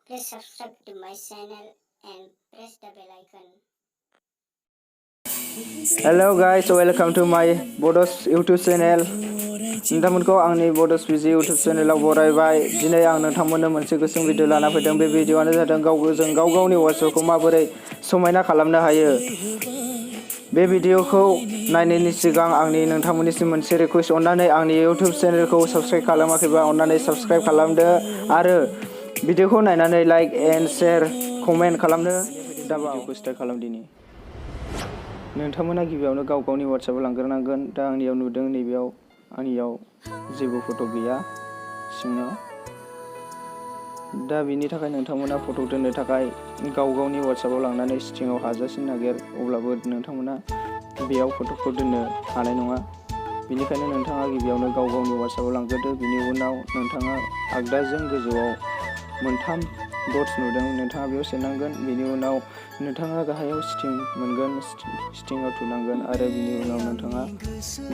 Please subscribe to my channel and press the bell icon. Hello guys, welcome to my Bodo's YouTube channel. नोंथांमोनखौ आंनि Bodo's Busy YouTube चेनेलाव बरायबाय। दिनै आं नोंथांमोननो मोनसे गुसुं video लाना फैदों। बे भिडिअआनो जादों जों गावनि WhatsAppखौ माबोरै समायना खालामनो हायो। बे भिडिअखौ नायनायनि सिगां आंनि नोंथांमोननिसिम मोनसे रिक्वेस्ट, अन्नानै आंनि YouTube चेनेलखौ साबस्क्राइब खालामाखैबा अन्नानै साबस्क्राइब खालामदो आरो भिडिअखौ नायनानै लाइक एन्ड शेयार कमेन्ट खालामनो दाबाव। भिडिअखौ स्टार्ट खालामदिनि। नोंथांमोना गिबियावनो गावनि WhatsAppआव लांग्रोनांगोन। दा आंनियाव नुदों नैबेयाव आंनियाव जेबो फट' गैया सिङाव। दा बिनि थाखाय नोंथांमोना फट' दोननो थाखाय गावनि WhatsAppआव लांनानै सिटिंआव हाजासिम नागिर, अब्लाबो नोंथांमोना बेयाव फट'खौ दोननो हानाय नङा। बेनिखायनो नोंथाङा गिबियावनो गावनि WhatsAppआव लांग्रोदो। बिनि उनाव नोंथाङा आगदाजों गोजौआव मोनथाम डट्स नुदों, नोंथाङा बेयाव सेरनांगोन। बिनि उनाव नोंथाङा गाहायाव सिटिं मोनगोन, सिटिंआव थुनांगोन आरो बिनि उनाव नोंथाङा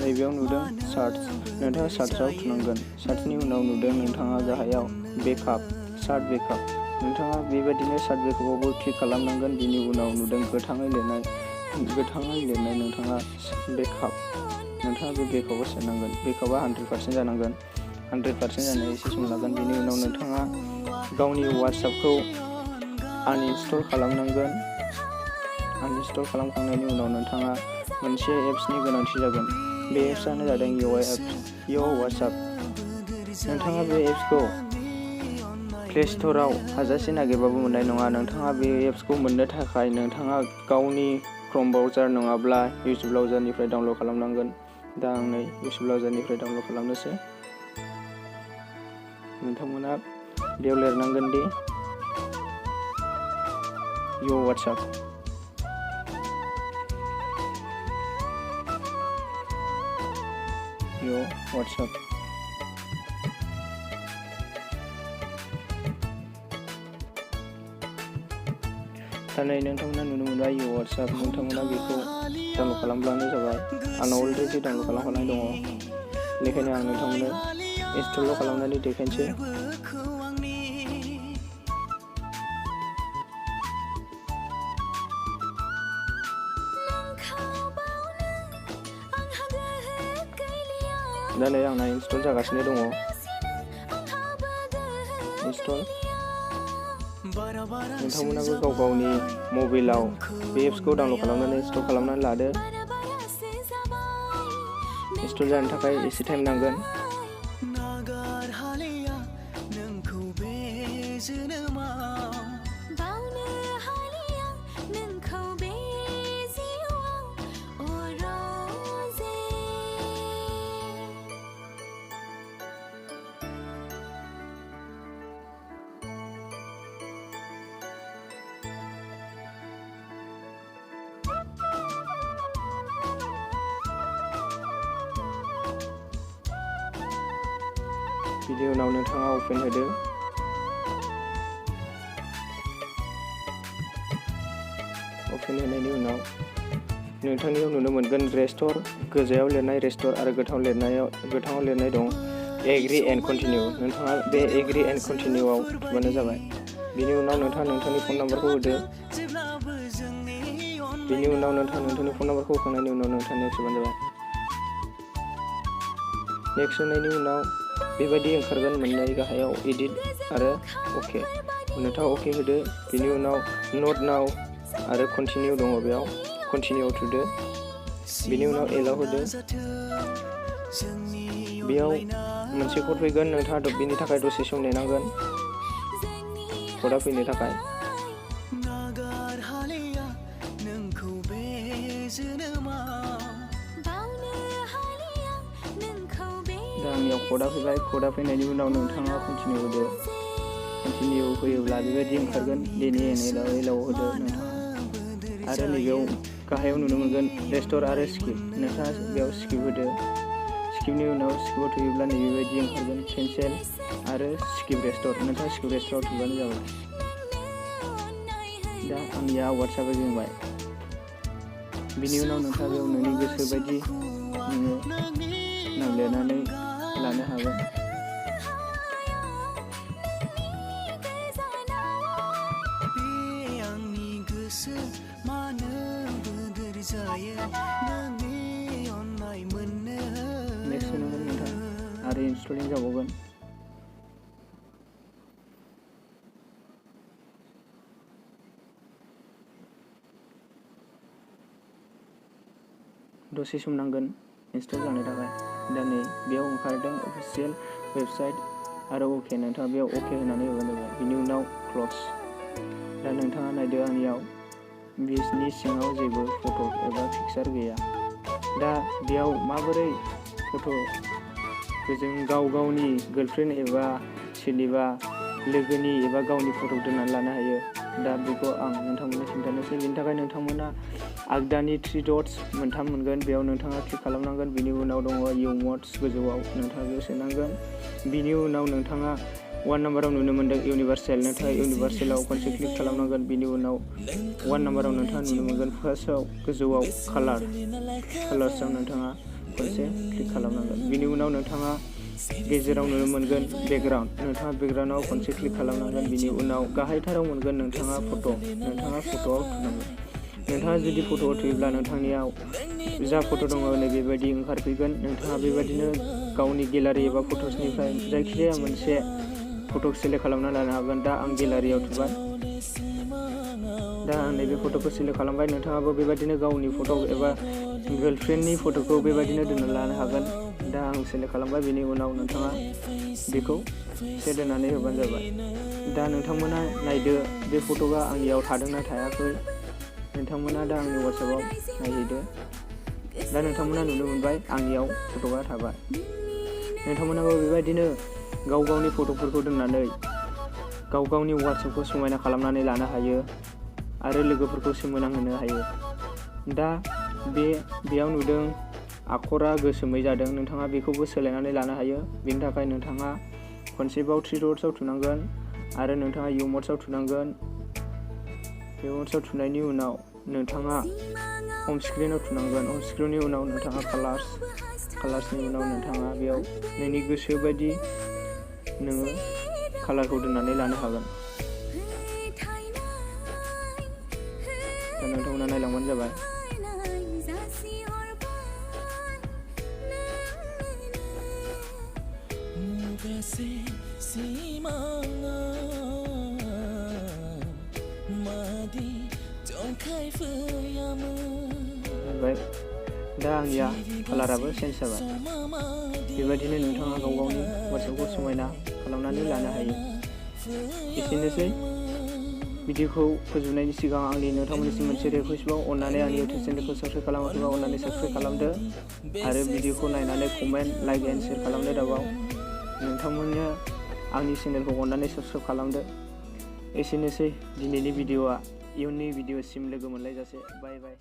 नैबेयाव नुदों सार्च, नोंथाङा सार्चआव थुनांगोन। सार्चनि उनाव नुदों नोंथाङा गाहायाव बेकआप, सार्च बेकआप, नोंथाङा बेबायदिनो सार्च बेकआपआवबो क्लिक खालामनांगोन। बिनि उनाव नुदों गोथाङै लिरनाय नोंथाङा बेकआप, नोंथाङा बे बेकआपआव सेरनांगोन। बेकआपआ 100% जानांगोन, 100% जानाय एसे सम लागोन। बिनि उनाव नोंथाङा गावनि WhatsAppखौ आनइनस्टल खालामनांगोन। आनइनस्टल खालामखांनायनि उनाव नोंथाङा मोनसे एप्सनि गोनांथि जागोन। बे एप्सआनो जादों इउ WhatsApp। नोंथाङा बे एप्सखौ प्ले स्ट'राव हाजासे नागिरबाबो मोननाय नङा। नोंथाङा बे एप्सखौ मोननो थाखाय नोंथाङा गावनि क्रोम ब्राउजार नङाब्ला YouTube ब्राउजारनिफ्राय डाउनलड खालामनांगोन। दा आं नै YouTube ब्राउजारनिफ्राय डाउनलड खालामनोसै। नोंथांमोना बेयाव लिरनांगोन दि इउ WhatsApp। इउ WhatsApp। दा नै नोंथांमोना नुनो मोनबाय इउ WhatsApp। नोंथांमोना बेखौ डाउनलड खालामब्लानो जाबाय। आंनाव अलरेडि डाउनलड खालामखानाय दङ, बेनिखायनो आं नोंथांमोननो इनस्टल खालामनानै देखायनोसै। दा नै आंना इनस्टल जागासिनो दङ। इनस्टल। नोंथांमोनाबो गावनि मबाइलाव बे एप्सखौ डाउनलड खालामनानै इनस्टल खालामनानै लादो। इनस्टल जानो थाखाय एसे टाइम नांगोन। बिनि उनाव नोंथाङा अपेन होदो। अपेन होनायनि उनाव नोंथांनियाव नुनो मोनगोन रेस्ट'र, गोजायाव लिरनाय रेस्ट'र आरो गोथाङाव लिरनाय दं एग्री एन्ड कन्टिनिउ। नोंथाङा बे एग्री एन्ड कन्टिनिउआव थुबानो जाबाय। बिनि उनाव नोंथाङा नोंथांनि फन नाम्बारखौ होदो। बिनि उनाव नोंथाङा नोंथांनि फन नाम्बारखौ होखांनायनि उनाव नोंथाङा नेक्स्ट होबानो जाबाय। नेक्स्ट होनायनि उनाव बेबायदि ओंखारगोन मोननै गाहायाव एडिट आरो अके। नोंथाङा अके होदो। बिनि उनाव नट नाउ आरो कन्टिनिउ दङ, बेयाव कन्टिनिउआव थुदो। बिनि उनाव एलाउ होदो। बेयाव मोनसे कड फैगोन, नोंथाङा बेनि थाखाय दसे सम नेनांगोन कडआ फैनो थाखाय। दा आंनियाव कडआ फैबाय। कडआ फैनायनि उनाव नोंथाङा कन्टिनिउ होदो। कन्टिनिउ होयोब्ला बेबायदि ओंखारगोन। दिनै एलाउ होदो नोंथाङा। आरो नैबेयाव गाहायाव नुनो मोनगोन रेस्ट'र आरो स्किप, नोंथाङा बेयाव स्किप होदो। स्किपनि उनाव स्किपआव थुयोब्ला नैबेबायदि ओंखारगोन केन्सेल आरो स्किप रेस्ट'र, नोंथाङा स्किप रेस्ट'राव थुबानो जाबाय। दा आंनिया WhatsAppआ गिदिंबाय। बिनि उनाव नोंथाङा बेयाव नोंनि गोसो बायदि नोङो नाम लिरनानै लानो हागोन। नेक्स्ट होनांगोन नोंथां आरो इनस्टलिं जाबावगोन। दसे सम नांगोन इनस्टल जानो थाखाय। दा नै बेयाव ओंखारदों अफिसियेल वेबसाइट आरो अके, नोंथाङा बेयाव अके होनानै होबानो जाबाय। बिनि उनाव क्लस। दा नोंथाङा नायदो आंनियाव बिनि सिङाव जेबो फट' एबा पिकचार गैया। दा बेयाव माबोरै जों गाव गावनि गार्लफ्रेन्ड एबा सोरनिबा लोगोनि एबा गावनि फट' दोननानै लानो हायो। दा बेखौ आं नोंथांमोननो खिन्थानोसै। बेनि थाखाय नोंथांमोना आगदानि 3 डट्स मोनथाम मोनगोन, बेयाव नोंथाङा क्लिक खालामनांगोन। बिनि उनाव दङ इम'ट्स गोजौआव, नोंथाङा बेयाव सोनांगोन। बिनि उनाव नोंथाङा 1 नाम्बाराव नुनो मोनदों इउनिभार्सेल, नोंथाङा इउनिभार्सेलाव खनसे क्लिक खालामनांगोन। बिनि उनाव 1 नाम्बाराव नोंथाङा नुनो मोनगोन फार्स्टआव गोजौआव कालार्सआव नोंथाङा खनसे क्लिक खालामनांगोन। बिनि उनाव नोंथाङा गेजेराव नुनो मोनगोन बेकग्राउन्ड, नोंथाङा बेकग्राउन्डआव खनसे क्लिक खालामनांगोन। बिनि उनाव गाहायथाराव मोनगोन नोंथाङा फट'आव थुनांगोन। नोंथाङा जुदि फट'आव थुयोब्ला नोंथांनियाव जा फट' दङ नै बेबायदि ओंखारफैगोन। नोंथाङा बेबायदिनो गावनि गेलारि एबा फट'सनिफ्राय जायखिजाया मोनसे फट' सेलेक्ट खालामना लानो हागोन। दा आं गेलारियाव थुबाय। दा आं नैबे फट'खौ सेलेक्ट खालामबाय। नोंथाङाबो बेबायदिनो गावनि फट' एबा गार्लफ्रेन्डनि फट'खौ बेबायदिनो दोनना लानो हागोन। दा आं सेलेक्ट खालामबाय। बेनि उनाव नोंथाङा बेखौ सेट होनानै होबानो जाबाय। दा नोंथांमोना नायदो बे फट'आ आंनियाव थादोंना थायाखै। नोंथांमोना दा आंनि वाट्सएपआव नायहैदो। दा नोंथांमोना नुनो मोनबाय आंनियाव फट'आ थाबाय। नोंथांमोनाबो बेबायदिनो गाव गावनि फट'फोरखौ दोननानै गाव गावनि वाट्सएपखौ समायना खालामनानै लानो हायो आरो लोगोफोरखौ सोमोनांहोनो हायो। दा बेयाव नुदों आखरा गोसोमै जादों, नोंथाङा बेखौबो सोलायनानै लानो हायो। बेनि थाखाय नोंथाङा खनसेबाव 3 डट्सआव थुनांगोन आरो नोंथाङा इम'ट्सआव थुनांगोन। इम'ट्सआव थुनायनि उनाव नोंथाङा हम स्क्रिनाव थुनांगोन। हम स्क्रिननि उनाव नोंथाङा कालार्सनि उनाव नोंथाङा बेयाव नोंनि गोसो बायदि नोङो कालारखौ दोननानै लानो हागोन। दा नोंथांमोना नायलांबानो जाबाय। दा आंनिया कालाराबो चेन्ज जाबाय। बेबायदिनो नोंथाङा गाव गावनि वाट्सएपखौ समायना खालामनानै लानो हायो। एसेनोसै। भिडिअखौ फोजोबनायनि सिगां आंनि नोंथांमोननिसिम मोनसे रिकुवेस्टबाव, अननानै आंनि इउटिउब चेनेलखौ साबस्क्राइब खालामाखैबा अननानै साबस्क्राइब खालामदो आरो भिडिअखौ नायनानै कमेन्ट, लाइक एन्ड शेयार खालामनो दाबाव। नोंथांमोननो आंनि चेनेलखौ अननानै साबस्क्राइब खालामदो। एसेनोसै दिनैनि भिडिअआ। इयुननि भिडिअसिम लोगो मोनलायजासे। बाय बाय।